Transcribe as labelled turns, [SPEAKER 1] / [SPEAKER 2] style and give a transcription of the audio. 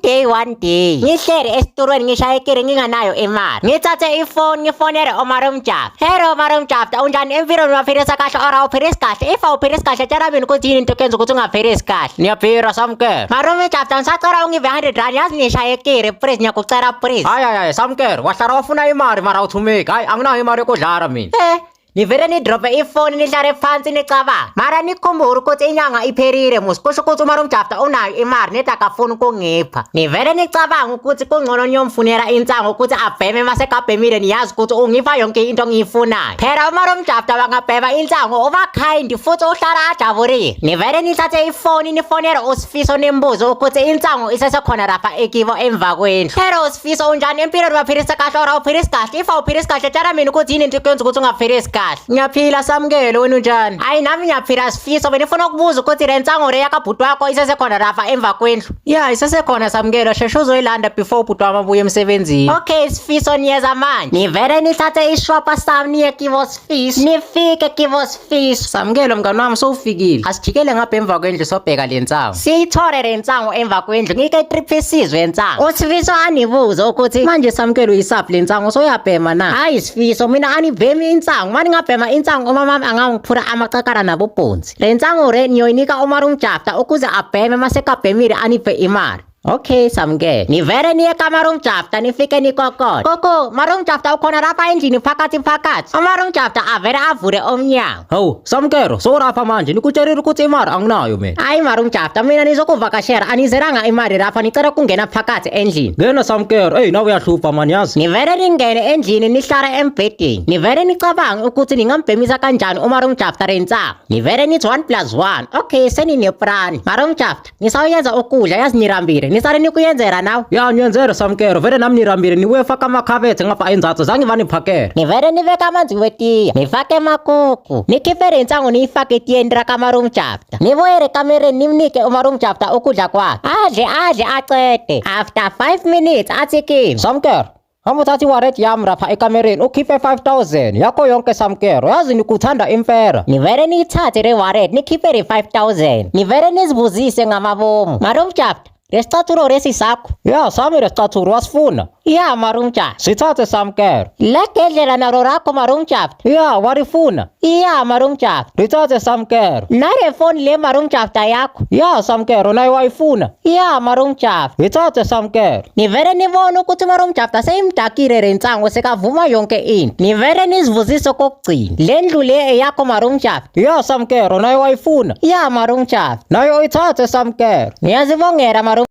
[SPEAKER 1] One day, one day, ngihleli esitulweni, ngishayekile, nginganayo imali. Ngithathe ifoni, ngifonele uMarumjafta. Hello Marumjafta, unjani empilweni? Uyaphilisa kahle or awuphilisi kahle? If awuphilisi kahle, tshela mina ukuthi yini into kenza ukuthi ungaphilisi kahle.
[SPEAKER 2] Ngiyaphila, Samkelo.
[SPEAKER 1] Marumjafta, ngisacela ungiphe R100, yazi ngishayekile, please, ngiyakucela, please.
[SPEAKER 2] Hayi, hayi, hayi, Samkelo, wahlala wafuna imali mara awuthumeki. Hayi, anginayo imali yokudlala mina.
[SPEAKER 1] Nivele nidrope ifoni, nihlale phansi, nicabanga. Mara nikhumbule ukuthi inyanga iphelile musi, kusho ukuthi uMarumjafta unayo imali, nethi akafuni ukungipha. Nivele nicabanga ukuthi kungcono niyomfunela insango ukuthi abheme. Masekabhemile, niyazi ukuthi ungipha yonke into engiyifunayo. Phela uMarumjafta bangabhema insango uba kind futhi uhlala ajabulile. Nivele nithathe ifoni, nifonele uSifiso, nimbuze ukuthi insango isesekhona lapha ekibo emva kwendlu. Hello Sifiso, unjani empilweni? Uyaphilisa kahle or awuphilisi kahle? If awuphilisi kahle, tshela mina ukuthi yini into ekwenza ukuthi ungaphilisi kahle.
[SPEAKER 2] Ngiyaphila, Samkelo, wena unjani?
[SPEAKER 1] Hayi, nami ngiyaphila, Sifiso. Benifuna ukubuza ukuthi le nsango le yakabhuti wakho isesekhona lapha emva kwendlu.
[SPEAKER 2] Ya, isesekhona, Samkelo, sheshe uzoyilanda before ubhuti wami abuye emsebenzini.
[SPEAKER 1] Okay Sifiso, niyeza manje. Nivele nithathe ishwapa sami, niye kibo Sifiso. Nifike kibo Sifiso.
[SPEAKER 2] Samkelo, mngani wami, sowufikile. Asijikele ngapha emva kwendlu, sobheka le nsango.
[SPEAKER 1] Siyithole le nsango emva kwendlu, ngike 3 pieces wensango. USifiso anibuze ukuthi
[SPEAKER 2] manje, Samkelo, uyisaphi le nsango, soyabhema na?
[SPEAKER 1] Hayi Sifiso, mina anibhemi insango. Mani ngabhema insango, umama wami angangiphula amacakala nabobhonzi. Le nsango re niyoyinika uMarumjafta ukuze abheme, masekabhemile aniphe imali. Okay Samkelo. Nivele niye kaMarumjafta, nifike nikokode. Koko, Marumjafta ukhona lapha endlini phakathi phakathi. UMarumjafta avele avule umnyango.
[SPEAKER 2] Hawu, Samkelo, sowurapha manje, nikutshelile ukuthi imali anginayo mina.
[SPEAKER 1] Hayi Marumjafta, mina nizokuvakashela, anizelanga imali lapha, nicela ukungena phakathi endlini.
[SPEAKER 2] Ngena, Samkelo, eyi, nawe uyahlupha mani, yazi.
[SPEAKER 1] Nivele ningene endlini, nihlale embhedeni. Nivele nicabange ukuthi ningambhemisa kanjani uMarumjafta lensango. Nivele nithi 1 plus 1. Okay, senineplan. Marumjafta, ngisawuyenza ukudla, yazi nirambile. Nisale nikuyenzela nawe.
[SPEAKER 2] Ya, ngiyenzela, Samkelo, vele nami nirambile, nibuye faka amakhabethe ngapha enzathu, zange vaniphakele.
[SPEAKER 1] Nivele niveka amanzi wetiya, nifake amakuku, nikhiphe lensango, niyifake etiyeni lakaMarumjafta. Nibuyele ekamereni, nimnike uMarumjafta ukudla kwakhe. Adle, adle acede. After 5 minutes athi kimi,
[SPEAKER 2] Samkelo, hamba uthatha iwallet yami lapha ekamereni, ukhiphe 5000 yakho yonke, Samkelo, yazi nikuthanda impela.
[SPEAKER 1] Nivele niyithathe le wallet, nikhiphe le 5000. Nivele nizibuzise ngamabomu. Marumjafta, lesicathulo lesi sakho?
[SPEAKER 2] Ya, sami lesicathulo, wasifuna?
[SPEAKER 1] Ya Marumjafta.
[SPEAKER 2] Sithathe, Samkelo.
[SPEAKER 1] Le gedlela nalo lakho, Marumjafta?
[SPEAKER 2] Ya, walifuna?
[SPEAKER 1] Ya Marumjafta.
[SPEAKER 2] Lithathe, Samkelo.
[SPEAKER 1] Nale phone le, Marumjafta, yakho?
[SPEAKER 2] Ya, Samkelo, nayo wayifuna?
[SPEAKER 1] Ya Marumjafta.
[SPEAKER 2] Lithathe, Samkelo.
[SPEAKER 1] Nivele nibone ukuthi uMarumjafta seyimdakile le nsango, sekavuma yonke into. Nivele nizivuzise okokugcina. Le ndlu le eyakho, Marumjafta?
[SPEAKER 2] Ya, Samkelo, nayo wayifuna?
[SPEAKER 1] Ya Marumjafta.
[SPEAKER 2] Nayo ithathe, Samkelo.
[SPEAKER 1] Ngiyazibongela, Marum.